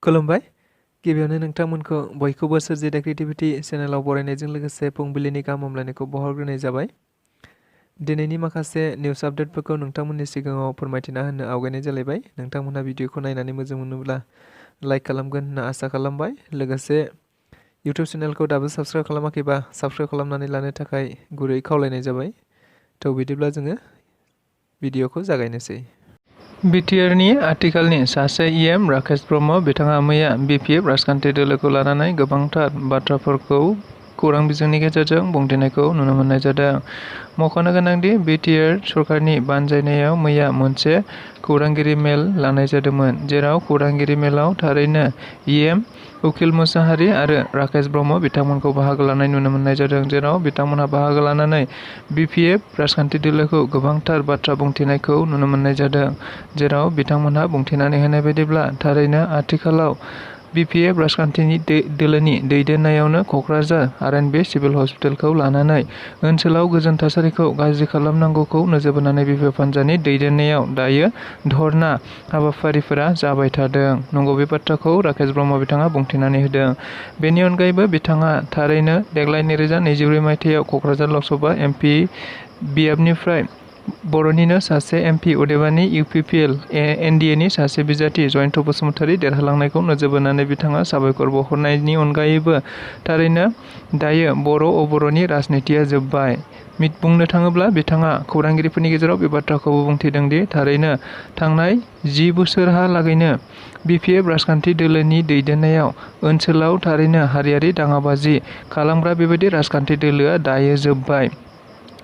खुलुमबाय गिबियावनो नोंथांमोनखौ बयखौबो सोरजि द क्रिएटिविटी चेनेलाव बरायनायजों लोगोसे फुंबिलिनि गाहाम हामलायनायखौ बावहरग्रोनाय जाबाय। दिनैनि माखासे निउस आपडेटफोरखौ नोंथांमोननि सिगाङाव फोरमायथिना होनो आवगायनाय जालायबाय। नोंथांमोनहा भिडिअखौ नायनानै मोजां मोनोब्ला लाइक खालामगोन होनना आसा खालामबाय। लोगोसे इउटिउब चेनेलखौ दाबो साबस्क्राइब खालामाखैबा साबस्क्राइब खालामनानै लानो थाखाय गुरै खावलायनाय जाबाय। थ' बिदिब्ला जोङो भिडिअखौ जागायनोसै। बिटिआरनि आथिखालनि सासे इएम राकेश ब्रह्म बिथाङा मैया बिपिएफ राजखान्थि दोलोखौ लानानै गोबांथार बाथ्राफोरखौ खौरां बिजोंनि गेजेरजों बुंथिनायखौ नुनो मोननाय जादों। मख'नो गोनांदि बिटिआर सरकारनि बानजायनायाव मैया मोनसे खौरांगिरि मेल लानाय जादोंमोन, जेराव खौरांगिरि मेलाव थारैनो इएम उकिल मुसाहारि आरो राकेश ब्रह्म बिथांमोनखौ बाहागो लानाय नुनो मोननाय जादों, जेराव बिथांमोनहा बाहागो लानानै बिपिएफ राजखान्थि दोलोखौ गोबांथार बाथ्रा बुंथिनायखौ नुनो मोननाय जादों। जेराव बिथांमोनहा बुंथिनानै होनाय बायदिब्ला थारैनो आथिखालाव बिपिएफ राजखान्थिनि दोलोनि दैदेननायावनो क'क्राझार आरएनबि सिभिल हस्पिटालखौ लानानै ओनसोलाव गोजोन थासारिखौ गाज्रि खालामनांगौखौ नोजोर बोनानै बिपिएफ हान्जानि दैदेननायाव दायो धर्ना हाबाफारिफोरा जाबाय थादों। नंगौ, बे बाथ्राखौ राकेश ब्रह्म बिथाङा बुंथिनानै होदों। बेनि अनगायैबो बिथाङा थारैनो देग्लाय 2024 मायथाइयाव क'क्राझार लकसभा एमपि बिएफनिफ्राय बर'निनो सासे एमपि अदेबानि इउपिपिएल एनडिएनि सासे बिजाथि जयन्त बसुमतारी देरहालांनायखौ नोजोर बोनानै बिथाङा साबायखर बावहरनायनि अनगायैबो थारैनो दायो बर' अबर'नि राजनितिया जोब्बाय। बुंनो थाङोब्ला बिथाङा खौरांगिरिफोरनि गेजेराव बे बाथ्राखौबो बुंथिदों दि थारैनो थांनाय 10 बोसोरहालागैनो बिपिएफ राजखान्थि दोलोनि दैदेननायाव ओनसोलाव थारैनो हारियारि दाङाबाजि खालामग्रा बेबायदि राजखान्थि दोलोआ दायो जोब्बाय।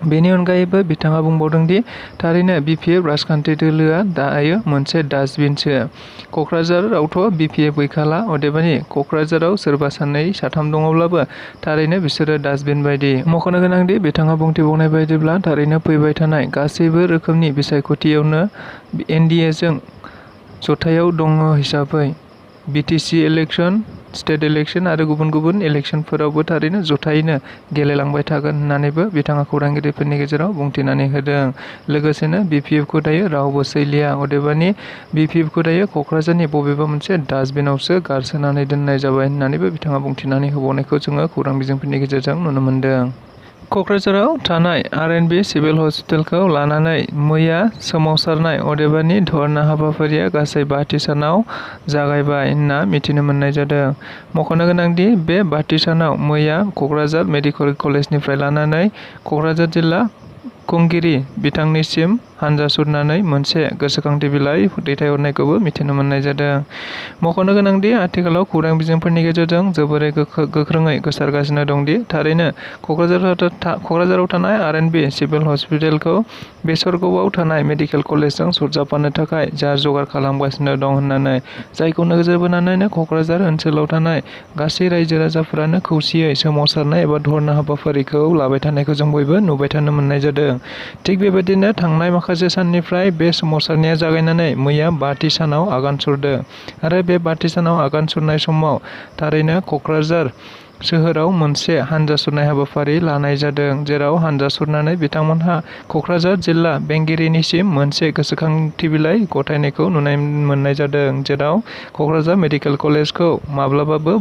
बेनि अनगायैबो बिथाङा बुंबावदों दि थारैनो बिपिएफ राजखान्थि दोलोआ दायो मोनसे डास्टबिनसो। क'क्राझारावथ' बिपिएफ गैखाला, अदेबानि क'क्राझाराव सोरबा सानै साथाम दङब्लाबो थारैनो बिसोरो डास्टबिन बायदि। मख'नो गोनांदि बिथाङा बुंथिबावनाय बायदिब्ला थारैनो फैबाय थानाय गासैबो रोखोमनि बिसायख'थियावनो एनडिएजों जथायाव दङ हिसाबै बिटिसि इलेक्सन, स्टेट इलेक्सन आरो गुबुन गुबुन इलेक्सनफोरावबो थारैनो जथायैनो गेलेलांबाय थागोन होननानैबो बिथाङा खौरांगिरिफोरनि गेजेराव बुंथिनानै होदों। लोगोसेनो बिपिएफखौ दायो रावबो सैलिया, अदेबानि बिपिएफखौ दायो क'क्राझारनि बबेबा मोनसे डास्टबिनावसो गारसोनानै दोननाय जाबाय होननानैबो बिथाङा बुंथिनानै होबावनायखौ जोङो खौरां बिजोंफोरनि गेजेरजों नुनो मोन्दों। क'क्राझाराव थानाय आरएनबि सिभिल हस्पिटालखौ लानानै मैया सोमावसारनाय अदेबानि धर्ना हाबाफारिया गासै 32 सानाव जागायबाय होनना मिथिनो मोननाय जादों। मख'नो गोनांदि बे 32 सानाव मैया क'क्राझार मेडिकेल कलेजनिफ्राय लानानै क'क्राझार जिल्ला खुंगिरि बिथांनिसिम हानजा सुरनानै मोनसे गोसोखांथि बिलाइ दैथायहरनायखौबो मिथिनो मोननाय जादों। मख'नो गोनांदि आथिखालाव खौरां बिजोंफोरनि गेजेरजों जोबोरै गोख्रोङै गोसारगासिनो दंदि थारैनो क'क्राझाराव थानाय आरएनबि सिभिल हस्पिटालखौ बेसरगावआव थानाय मेडिकेल कलेजजों सरजाबफानो थाखाय जा जगार खालामगासिनो दं होननानै, जायखौ नोजोर बोनानैनो क'क्राझार ओनसोलाव थानाय गासै रायजो राजाफोरानो खौसेयै सोमावसारनाय एबा धर्ना हाबाफारिखौ लाबाय थानायखौ जों बयबो नुबाय थानो मोननाय जादों। थिग बेबायदिनो थांनाय माखासे साननिफ्राय बे सोमावसारनाया जागायनानै मैया 32 सानाव आगान सुरदों आरो बे 32 सानाव आगान सुरनाय समाव थारैनो क'क्राझार सोहोराव मोनसे हानजा सुरनाय हाबाफारि लानाय जादों, जेराव हानजा सुरनानै बिथांमोनहा क'क्राझार जिल्ला बेंगिरिनिसिम मोनसे गोसोखांथि बिलाइ गथायनायखौ नुनो मोननाय जादों, जेराव क'क्राझार मेडिकेल कलेजखौ माब्लाबाबो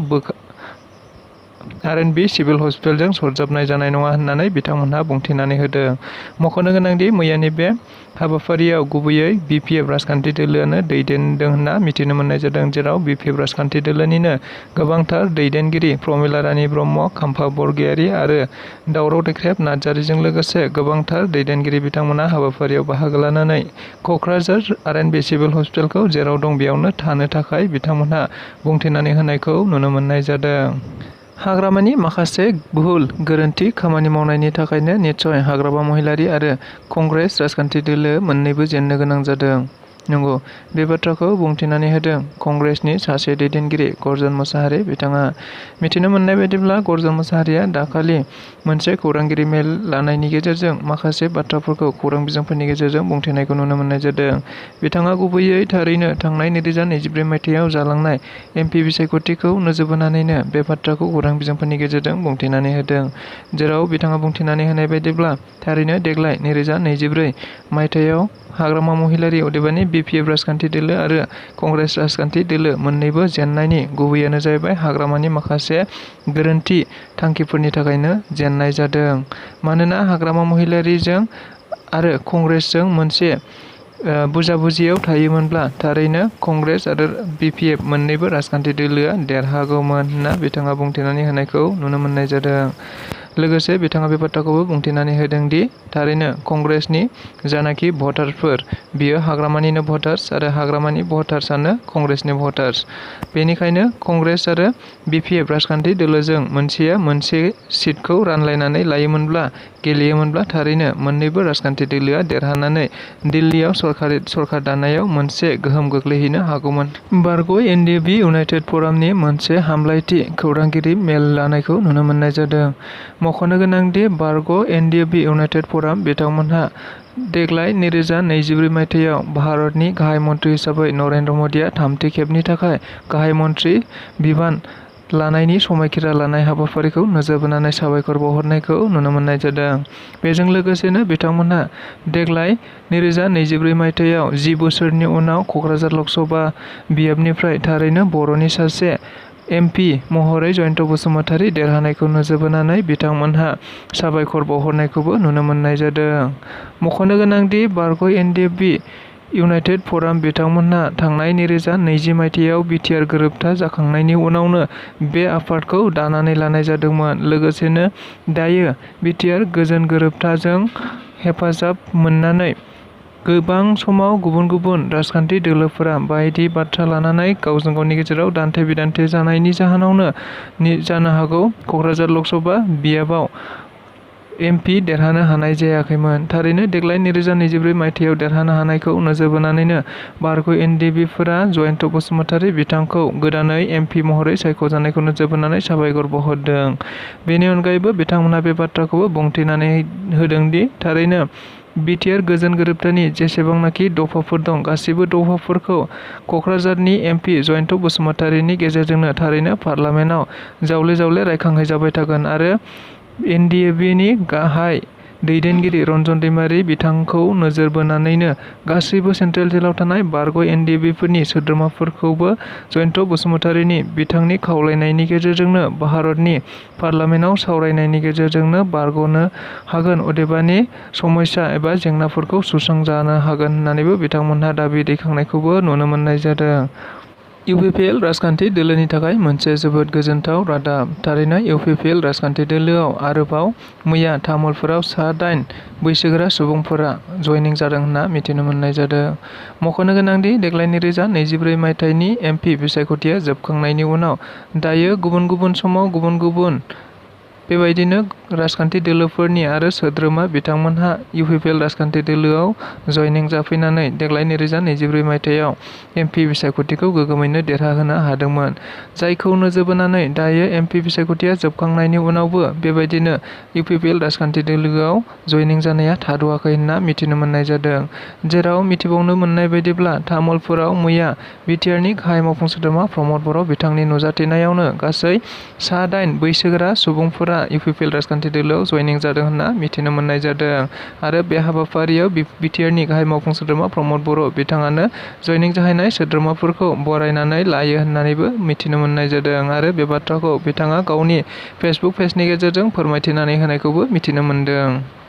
आरएनबि सिभिल हस्पिटालजों सरजाबनाय जानाय नङा होननानै बिथांमोनहा बुंथिनानै होदों। मख'नो गोनांदि मैयानि बे हाबाफारियाव गुबैयै बिपिएफ राजखान्थि दोलोआनो दैदेनदों होनना मिथिनो मोननाय जादों, जेराव बिपिएफ राजखान्थि दोलोनिनो गोबांथार दैदेनगिरि प्रमिला रानी ब्रह्म, खाम्फा बरगयारी आरो दावराव देख्रेब नार्जारीजों लोगोसे गोबांथार दैदेनगिरि बिथांमोना हाबाफारियाव बाहागो लानानै क'क्राझार आरएनबि सिभिल हस्पिटालखौ जेराव दं बेयावनो थानो थाखाय बिथांमोनहा बुंथिनानै होनायखौ नुनो मोननाय जादों। हाग्रामानि माखासे भुल गोरोन्थि खामानि मावनायनि थाखायनो निस्सय हाग्रामा महिलारी आरो कंग्रेस राजखान्थि दोलो मोन्नैबो जेननो गोनां जादों। नंगौ, बे बाथ्राखौ बुंथिनानै होदों कंग्रेसनि सासे दैदेनगिरि गर्जन मुसाहारि बिथाङा। मिथिनो मोननाय बायदिब्ला गर्जन मुसाहारिया दाखालि मोनसे खौरांगिरि मेल लानायनि गेजेरजों माखासे बाथ्राफोरखौ खौरां बिजोंफोरनि गेजेरजों बुंथिनायखौ नुनो मोननाय जादों। बिथाङा गुबैयै थारैनो थांनाय 2024 मायथाइयाव जालांनाय एमपि बिसायख'थिखौ नोजोर बोनानैनो बे बाथ्राखौ खौरां बिजोंफोरनि गेजेरजों बुंथिनानै होदों, जेराव बिथाङा बुंथिनानै होनाय बायदिब्ला थारैनो देग्लाय 2024 मायथाइयाव हाग्रामा महिलारि अदेबानि BPF राजखान्थि दोलो आरो कंग्रेस राजखान्थि दोलो मोन्नैबो जेननायनि गुबैयानो जाहैबाय हाग्रामानि माखासे गोरोन्थि थांखिफोरनि थाखायनो जेननाय जादों। मानोना हाग्रामा महिलारिजों आरो कंग्रेसजों मोनसे बुजाबुजियाव थायोमोनब्ला थारैनो कंग्रेस आरो BPF मोन्नैबो राजखान्थि दोलोआ देरहागौमोन होनना बिथाङा बुंथिनानै होनायखौ नुनो मोननाय जादों। लोगोसे बिथाङा बे बाथ्राखौबो बुंथिनानै होदों दि थारैनो कंग्रेसनि जानाखि भटारफोर बियो हाग्रामानिनो भटार्स आरो हाग्रामानि भटार्सआनो कंग्रेसनि भटार्स। बेनिखायनो कंग्रेस आरो BPF राजखान्थि दोलोजों मोनसेया मोनसे सिटखौ रानलायनानै लायोमोनब्ला गेलेयोमोनब्ला थारैनो मोन्नैबो राजखान्थि दोलोआ देरहानानै दिल्लीयाव सरखार दानायाव मोनसे गोहोम गोग्लैहैनो हागौमोन। बारग' NDP इउनाइटेड फरामनि मोनसे हामलायथि खौरांगिरि मेल लानायखौ नुनो मोननाय जादों। मख'नो गोनांदि बारग' NDP इउनाइटेड फराम बिथांमोनहा देग्लाय 2024 मायथाइयाव भारतनि गाहाय मन्थ्रि हिसाबै नरेन्द्र मदिया थामथि खेबनि थाखाय गाहाय मन्थ्रि बिबान लानायनि समायखिरा लानाय हाबाफारिखौ नोजोर बोनानै साबायखर बावहरनायखौ नुनो मोननाय जादों। बेजों लोगोसेनो बिथांमोनहा देग्लाय 2024 मायथाइयाव 10 बोसोरनि उनाव क'क्राझार लकसभा बियाबनिफ्राय थारैनो बर'नि सासे MP महरै जयन्त बसुमतारी देरहानायखौ नोजोर बोनानै बिथांमोनहा साबायखर बावहरनायखौबो नुनो मोननाय जादों। मख'नो गोनांदि बारग' NDP इउनाइटेड फराम बिथांमोनहा थांनाय 2020 मायथाइयाव BTR गोरोबथा जाखांनायनि उनावनो बे आफादखौ दानानै लानाय जादोंमोन। लोगोसेनो दायो BTR गोजोन गोरोबथाजों हेफाजाब मोननानै गोबां समाव गुबुन गुबुन राजखान्थि दोलोफोरा बायदि बाथ्रा लानानै गावजों गावनि गेजेराव दान्थे बिदान्थे जानायनि जाहोनावनो जानो हागौ क'क्राझार लकसभा बियाबाव MP देरहानो हानाय जायाखैमोन। थारैनो देग्लाय 2024 मायथाइयाव देरहानो हानायखौ नोजोर बोनानैनो बारग' NDPफोरा जयन्त बसुमतारी बिथांखौ गोदानै MP महरै सायख'जानायखौ नोजोर बोनानै साबायखर बावहरदों। बेनि अनगायैबो बिथांमोनहा बे बाथ्राखौबो बुंथिनानै होदोंदि थारैनो BTR गोजोन गोरोबथानि जेसेबांनाखि दफाफोर दं गासिबो दफाफोरखौ क'क्राझारनि MP जयन्त बसुमतारीनि गेजेरजोंनो थारैनो पार्लामेन्टआव जावले जावले रायखांहैजाबाय थागोन आरो NDPनि गाहाय दैदेनगिरि रन्जन दैमारि बिथांखौ नोजोर बोनानैनो गासैबो सेन्ट्रेल जेलाव थानाय बारग' NDPफोरनि सोद्रोमाफोरखौबो जयन्त बसुमतारीनि बिथांनि खावलायनायनि गेजेरजोंनो भारतनि पार्लामेन्टआव सावरायनायनि गेजेरजोंनो बारग'नो हागोन अदेबानि समस्या एबा जेंनाफोरखौ सुस्रांजानो हागोन होननानैबो बिथांमोनहा दाबि दैखांनायखौबो नुनो मोननाय जादों। UPPL राजखान्थि दोलोनि थाखाय मोनसे जोबोद गोजोनथाव रादाब। थारैनो UPPL राजखान्थि दोलोआव आरोबाव मैया तामुलपुराव सा 8 बैसोगोरा सुबुंफोरा जयनिं जादों होनना मिथिनो मोननाय जादों। मख'नो गोनांदि देग्लाय 2024 मायथाइनि MP बिसायख'थिया जोबखांनायनि उनाव दायो गुबुन गुबुन समाव गुबुन गुबुन बेबायदिनो राजखान्थि दोलोफोरनि आरो सोद्रोमा बिथांमोनहा UPPL राजखान्थि दोलोआव जयनिं जाफैनानै देग्लाय 2024 मायथाइयाव MP बिसायख'थिखौ गोगोमैनो देरहाहोनो हादोंमोन। जायखौ नोजोर बोनानै दायो MP बिसायख'थिया जोबखांनायनि उनावबो बेबायदिनो UPPL राजखान्थि दोलोआव जयनिं जानाया थाद'आखै होनना मिथिनो मोननाय जादों। जेराव मिथिबावनो मोननाय बायदिब्ला तामुलपुराव मैया BTRनि गाहाय मावफुं सोद्रोमा प्रमद बर' बिथांनि नुजाथिनायावनो गासै सा 8 बैसोगोरा सुबुंफोरा UPPL राजखान्थि दोलोआव जयनिं जादों होनना मिथिनो मोननाय जादों आरो बे हाबाफारियाव BTRनि गाहाय मावफुं सोद्रोमा प्रमद बर' बिथाङानो जयनिं जाहैनाय सोद्रोमाफोरखौ बरायनानै लायो होननानैबो मिथिनो मोननाय जादों आरो बे बाथ्राखौ बिथाङा गावनि फेसबुक पेजनि गेजेरजों फोरमायथिनानै होनायखौबो मिथिनो मोनदों।